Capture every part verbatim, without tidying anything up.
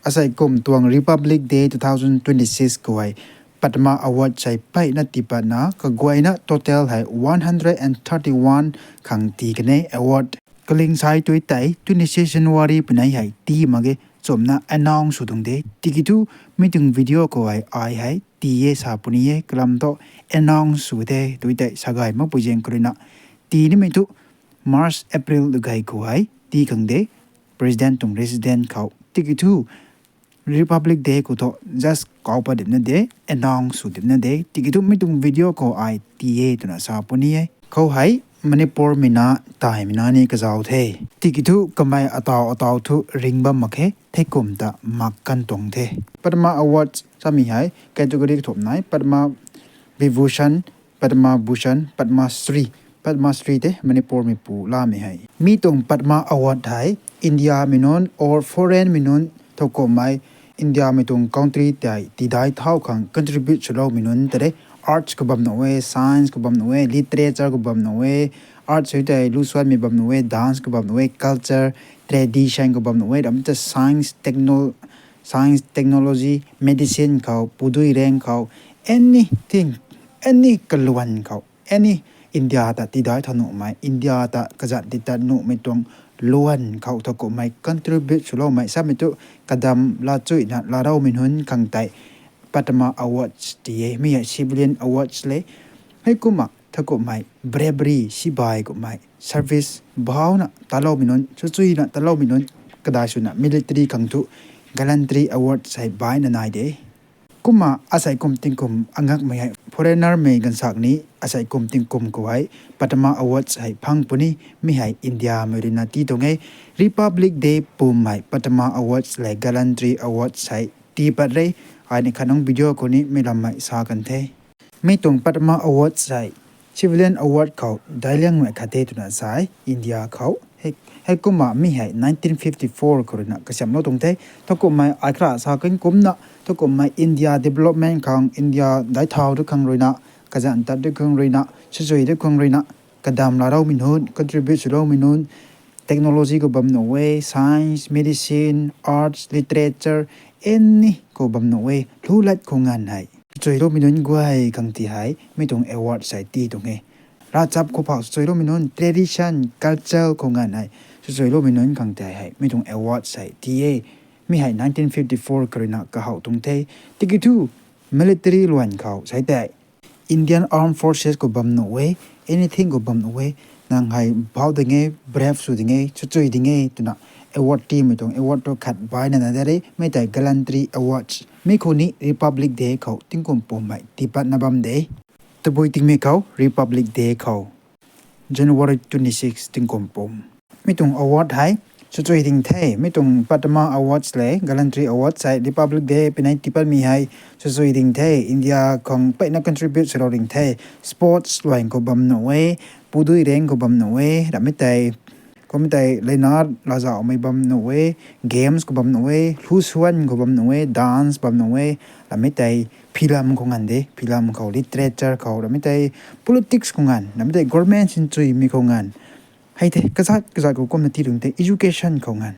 Asei kum tuang Republic Day two thousand twenty-six khou hei Padma Award sei mpeyna tiipatna kaguayna total hei one hundred and thirty-one khang tii kan e award. Kaling sai tui tei twenty-six January puinei hei tii mak ge, chumna announce sw tuang de. Tiki thu mi tuang video khou hei ai hei tii e sa puni e, kalam thu announce sw the tui tei sa gay makpui zaeng khou ruina tii nimei thu March, April tu gay khou hei tii khang de, President tuang residence khou. Tiki thu Republic Day khou thu just kauc pat dimna de, announce sw dimna de. Tiki thu mi tuang video khou ai tii e twna sa puni e. Khou hei Manipur mei na, Taimei na ni kazauh the. Tiki thu kamei ataw ataw thu ring bam mak khe, thei kum ta mak kan tuang the. Padma Awards samei hei category kathumh nai, Padma Vibhushan, Padma Bhushan, Padma Shri. Padma Shri tei Manipur meipu lamei hei. Mi tuang Padma Award hei India mei nunc or foreign mei nunc thowkumhmei India mei tuang country tei tidai thau khang contribute swloumei nunc tei, arts khou bam nuh e, science khou bam nuh e, literature khou bam nuh e, arts hei tei lusuanmei bam nuh e, dance khou bam nuh e, culture, tradition khou bam nuh e, ram ta science, techno-, science, technology, medicine khou, pudui reng khou, anything, any kaluan khou, any India ta tidai thau nuhmei, India ta kazanc titat nuhmei tuang luan khou thowkumhmei contribute swloumei samei thu kadam laa chuyna laaloumei nunc khang tei Padma Awards tii e. Mi hei civilian awards le. Heikumna thowkumhmei bravery, sibai kummei service bhauna taloumei nunc, swchuina taloumei nunc, kadai swna military khang thu gallantry awards hei baina nai de. Kumna asei kum tingkum angakmei hei foreigner mei ganvsak ni asei kum tingkum khou hei Padma Awards hei phang puni, mi hei India mei ruina tii tuang e. Republic Day pum hei Padma Awards le gallantry awards hei tii pat re. Ai ni khatnungc video khou ni mi lammei sa kan the. Mi tuang Padma Awards hei civilian award khou daic liangmei khat the twna sa e India khou. Heikumna mi hei nineteen fifty-four khou ruina kasiamhlou tuang the. Thowkumhmei ai kara sa kan kumcna, thowkumhmei India development khang, India daic thau tu khang ruina, kazanc tat tu khang ruina, swchui tu khang ruina, kadam laaloumei nunc, contribute swloumei nunc, technology khou bam nuh e, science, medicine, arts, literature, any khou bam nuh e, lhulat khou nganv hei swchuiloumei nunc guay khang ti hei mi tuang award hei tii tuang e. Ravchap khou phau swchuiloumei nunc, tradition, culture khou nganv hei swchuiloumei nunc khang tei hei mi tuang award hei tii e. Mi hei nineteen fifty-four khou ruina kahow tuang the. Tiki thu military luan khou sei tei Indian Armed Forces khou bam nuh e, anything khou bam nuh e, nang hei bhau ding e, brave sw ding e, swchui ding e twna award tiimei tuang award tu khat baina nai de re. Mi tei gallantry awards. Mi khou ni Republic Day khou tingkum pummei tiipatna bam de. Tabui tingmei khou Republic Day khou January twenty-six tingkum pum. Mi tuang award hei swchui ding the. Mi tuang Padma Awards le gallantry awards hei Republic Day puinei tiipatmei hei swchui ding the. India khang mpeyna contribute swlou ding the. Sports luan khou bam nuh e, pudui reng khou bam nuh e, ramei tei, kummei tei lena lazauhmei bam nuh e, games khou bam nuh e, lhusuan khou bam nuh e, dance bam nuh e, ramei tei film khou nganv de, film khou, literature khou, ramei tei politics khou nganv, ramei tei government sinchuimei khou nganv. Hei the kazat kazat khou kumna tii tuang the, education khou nganv.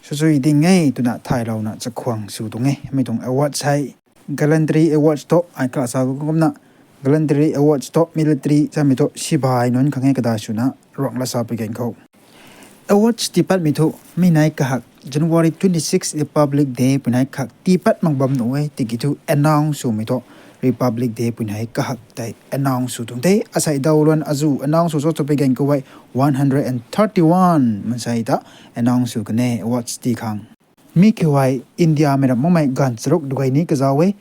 Swchui ding e twna thaylouna chakhwang sw tuang e. Mi tuang awards hei gallantry awards thu ai kasa kumna gallantry awards thu military samei thu sibai nunc khang e, kadai swna ruang laa sa pui gan khou awards tiipatmei thu mi nai kahak January twenty-six Republic Day puinei khak tiipat mak bam nuh e. Tiki thu announce swmei thu Republic Day puinei kahak tei announce sw tuang the. Asei daw luan azu announce sw cho twpui gan khou hei one hundred and thirty-one mansei ta announce sw kan e awards tii khang. Mi khou hei India mei ram makmei ganv charuk dugai ni kazauh e,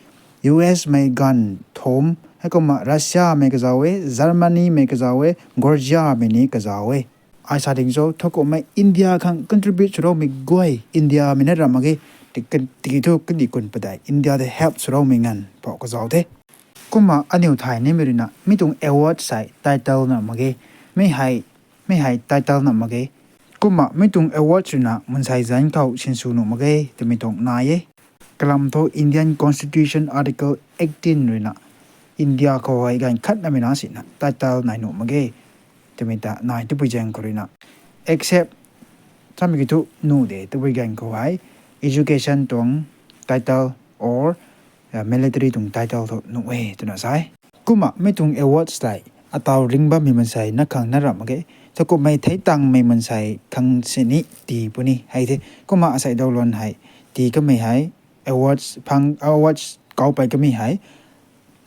U S mei ganv thum, heikumna Russia mei kazauh e, Germany mei kazauh e, Georgia mei ni kazauh e. Ai sa ding cho, thowkumhmei India khang contribute swloumei guay India mei na ram mak ge, tiki thu kandih kun padeih India ta help swloumei nganv phou kazauh the. Kumna aniw thay nimei ruina mi tuang award hei title na mak ge, mi hei, mi hei title na mak ge. Kumna mi tuang award ruina mansei zanc khou sinsw nuh mak ge twmei tuang nai e. Kalam thu Indian Constitution Article eighteen ruina India khou hei ganv khatnamei na sina title nai nuh mak ge twmei ta nai twpui zaeng khou ruina accept samei ki thu nuh de twpui gan khou hei education tuang title or military tuang title thu nuh e twna sa e. Kumna mi tuang awards tei ataw ringbammei mansei na khang na ramh mak ge. Thakumhmei theitangmei mansei khang sini tii puni hei the. Kumna asei daw luan hei tii kamei hei awards phang awards kau pei kamei hei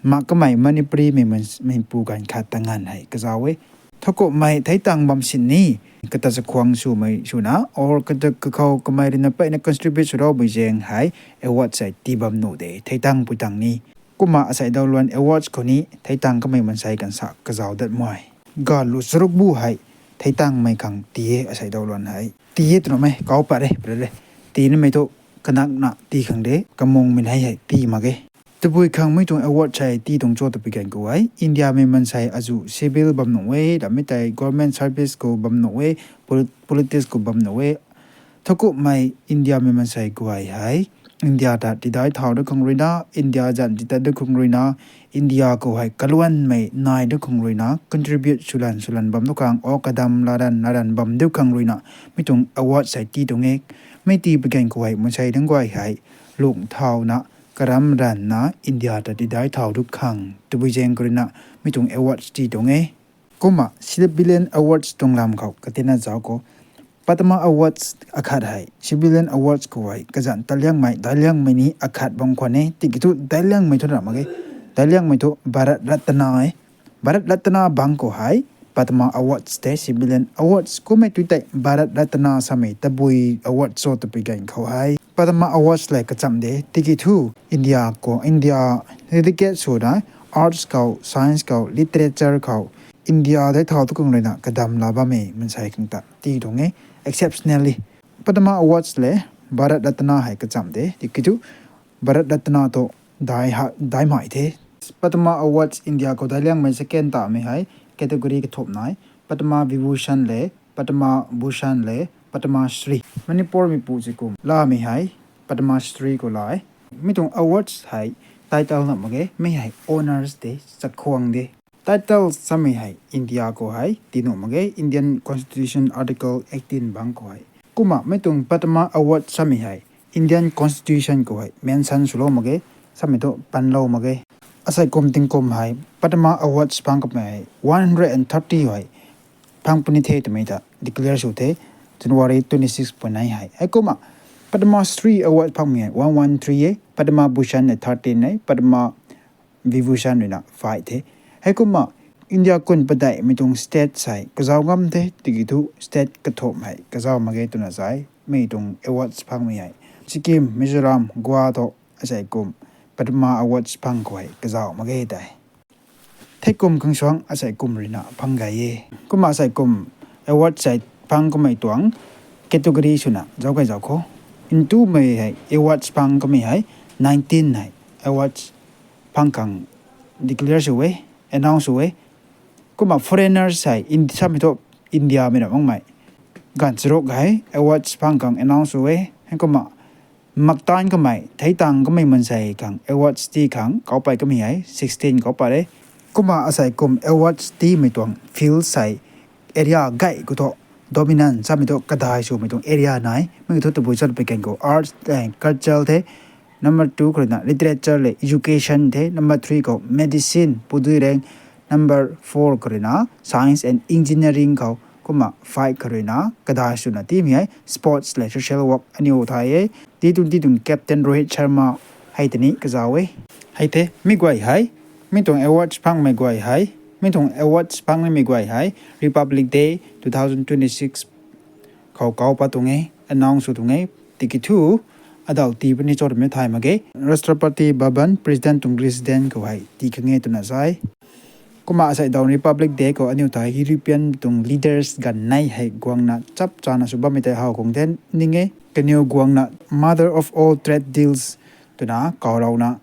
mak kamei Manipuri mei meipu ganv khat ta nganv hei kazauh e. Thakumhmei theitang bam sini kata chakhwang swmei swna or kata kakhou kamei ruina peyna contribute swloumei zaeng hei awards hei tii bam nuh de, theitang pui tang ni. Kumna asei daw luan awards khou ni theitang kamei mansei kan sa kazauh dat mei. Galu charuk bu hei theitangmei khang tii e asei daw luan hei. Tii e twna mei kau pat re, pat re. Tii namei thu kanakna tii khang de, kamungmei hei hei tii mak ge. Tabui khang mi tuang award hei tii tuang cho tabui ganv khou hei Indiamei mansei azuh civil bam nuh e, ramei tei government service khou bam nuh e, politics khou bam nuh e. Thakumhmei Indiamei mansei guay hei India ta tidai thau du khang ruina, India zan titat du khang ruina, India khou hei kaluanmei nai du khang ruina contribute swlan swlan bam du khang, o kadam laran laran bam du khang ruina mi tuang award hei tii tuang e. Mi tii pui ganv khou hei mansei nunc guay hei lung thauna karam ranvna India ta tidai thau du khang tabui zaeng khou ruina mi tuang awards tii tuang e. Kumna civilian awards tuang lam khou katina zauc khou Padma Awards akhat hei civilian awards khou hei kazanc taliangmei dailiangmei ni akhat bam khwan e. Tiki thu dailiangmei thu ramh mak ge, dailiangmei thu Bharat Ratna e. Bharat Ratna bang khou hei Padma Awards tei civilian awards kummei tu tei Bharat Ratna samei tabui award cho tabui ganv khou hei Padma Awards le kacham de. Tiki thu India khou India dedicate swna arts khou, science khou, literature khou India dai thau tu khang ruina kadam la bammei mansei khang ta tii tuang e. Exceptionally Padma Awards le Bharat Ratna hei kacham de. Tiki thu Bharat Ratna thu daimei the. Padma Awards India khou dailiangmei second tamei hei category kathumh nai, Padma Vibhushan le, Padma Bhushan le, Padma Shri. Manipur meipu si kum lamei hei Padma Shri khou la e. Mi tuang awards hei title na mak ge, mi hei honours de, chakhwang de. Title samei hei India khou hei tii nuh mak ge, Indian Constitution Article eighteen bang khou hei. Kumna mi tuang Padma Award samei hei Indian Constitution khou hei mention swlou mak ge, samei thu panlou mak ge. Asei kum tingkum hei Padma Awards phang kamei hei one hundred and thirty hei phang puni the twmei ta declare sw the, January twenty six pun nai hei. Heikumna Padma Shri Award phangmei hei one one three e, Padma Bhushan e thirteen e, Padma Vibhushan ruina five the. Heikumna India kun padeihmei tuang state hei kazauh ngam the, tiki thu state kathumh hei kazauh mak ge twna sa e. Mi tuang awards phangmei hei Sikkim, Mizoram, Goa thu asei kum Padma Awards phang khou hei kazauh mak ge tei. Theikum khang suang asei kum ruina phang gay e. Kumna asei kum awards hei phang kamei tuang category swna zauc kay zauc khou, ntumei hei awards phang kamei hei nineteen hei awards phang khang declare sw e, announce sw e. Kumna foreigners hei samei thu Indiamei ra makmei ganv charuk hei awards phang khang announce sw e. Heikumna maktaanv kamei theitang kamei mansei khang awards tii khang kaupei kamei hei sixteen kau pat e. Kumna asei kum awards tiimei tuang field hei area gay khou thu dominant samei thu kadai swmei tuang area nai. Mi khou thu tabui chat pui kan khou arts and culture the, number two khou ruina literature le education the, number three khou medicine pudui reng, number four khou ruina science and engineering khou, kumna five khou ruina kadai swna tiimei hei sports le social work aniu thay e. Tii tuang tii tuang Captain Rohit Sharma hei tini kazauh e. Hei the mi guay hei, mi tuang awards phangmei guay hei, mi tuang awards phangnamei guay hei Republic Day two thousand twenty six khou kau pat tuang e, announce sw tuang e. Tiki thu adaw tii puni cho twmei thay mak ge, Rashtrapati Bhavan, President tuang residence khou hei tii khang e twna sa e. Kumna asei daw Republic Day khou aniu ta European tuang leaders ganv nei hei guangna chap chana sw bammei tei how khang the ning e. Kaniw guangna Mother of all trade deals twna kaulouna,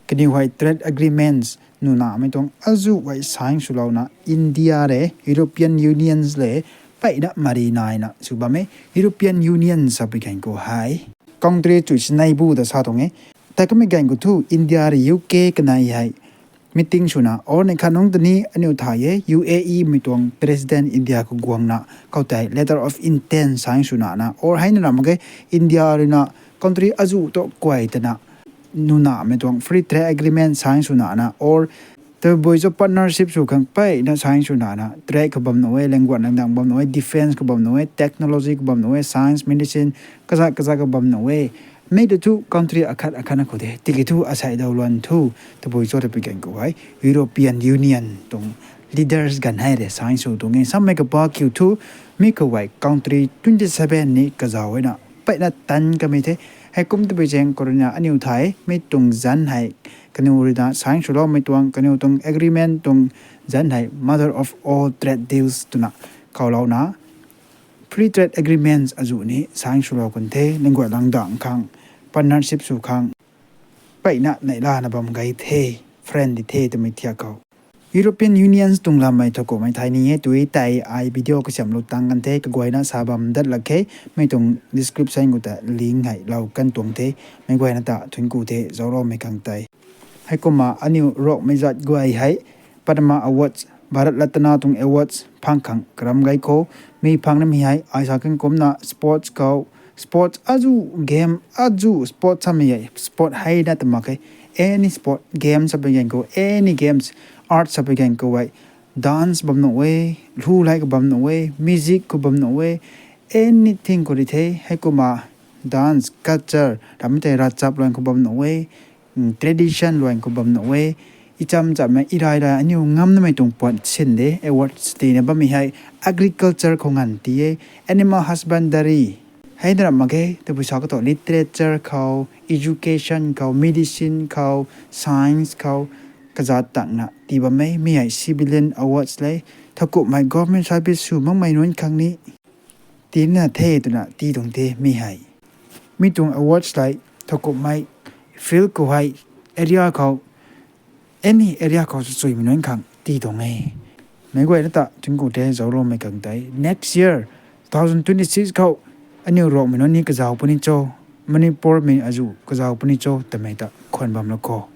kaniw hei trade agreements nunamei tuang azuh guay sign swlouna India le European Unions le peyna mari naina sw bam e. European Union sa pui kan khou hei country chu sinei bu ta sa tuang e. Tei kamei kan khou thu India le U K kanei hei meeting swna or neih khat nungc ta ni aniu thay e, U A E mei tuang president India khou guangna khoutei letter of intent sign swna na or heina ram mak ge, India ruina country azuh tu kuay tana nunamei tuang free trade agreement sign sw nana or tabui cho partnership sw khang peyna sign sw nana trade khou bam nuh e, language langdang bam nuh e, defence khou bam nuh e, technology khou bam nuh e, science, medicine, kazat kazat khou bam nuh e. Mei tu thu country akhat akhatna khou de tiki thu asei daw luan thu tabui cho ta pi gan khou hei European Union tuang leaders ganv hei rui sign sw tuang e. Samei kapa kiu thu mi khou hei country twenty seven ni kazauh e na peyna tan kamei the. Heikum tabui zaeng khou ruina aniu thay mi tuang zanc hei kaniw ruina sign swloumei tuang kaniw tuang agreement tuang zanc hei mother of all trade deals twna kaulouna free trade agreements azuh ni sign swlou kan the, language langdang khang, partnership sw khang peyna neihlana bam gay the, friend di the twmei thiak khou European Unions tuang lammei thakumhmei thay ni e tui tei ai video kasiamhlou tang kan the, kaguayna sa bam dat lak khe. Mei tuang description khou ta link hei lou kan tuang the. Meic guayna ta thuanc ku the zaucloumei khang tei. Heikumna aniu Ruangmei zat guay hei Padma Awards, Bharat Ratna tuang awards phang khang karam gay khou. Mi phang namei hei ai sa kan kumcna sports khou, sports azuh, game azuh, sports samei hei sport hei na ta mak khe. Any sport, game sa pui gan khou, any games, art sa pui gan khou hei dance bam nuh e, lulei khou bam nuh e, music khou bam nuh e, anything khou ri the. Heikumna dance, culture ramei tei ravchap luan khou bam nuh e, tradition luan khou bam nuh e. Icham chammei irai rai aniu ngamnamei tuang puan sin de awards tina bammei hei agriculture khou nganv ti e, animal husbandry hei na ram mak ge tabui sa katho, literature khou, education khou, medicine khou, science khou kazat tangna tii bam e. Mi hei civilian awards le, thakumhmei government service sw makmei nunc khang ni tina the twna tii tuang the. Mi hei mi tuang awards le thakumhmei field khou hei, area khou, any area khou swsuimei nunc khang tii tuang e. Meic guayna ta thuanc ku the zaucloumei khang tei. Next year, two thousand twenty six khou aniu Ruangmei nunc ni kazauh puni cho, Manipurmei azuh kazauh puni cho twmei ta khwan bam lak kho.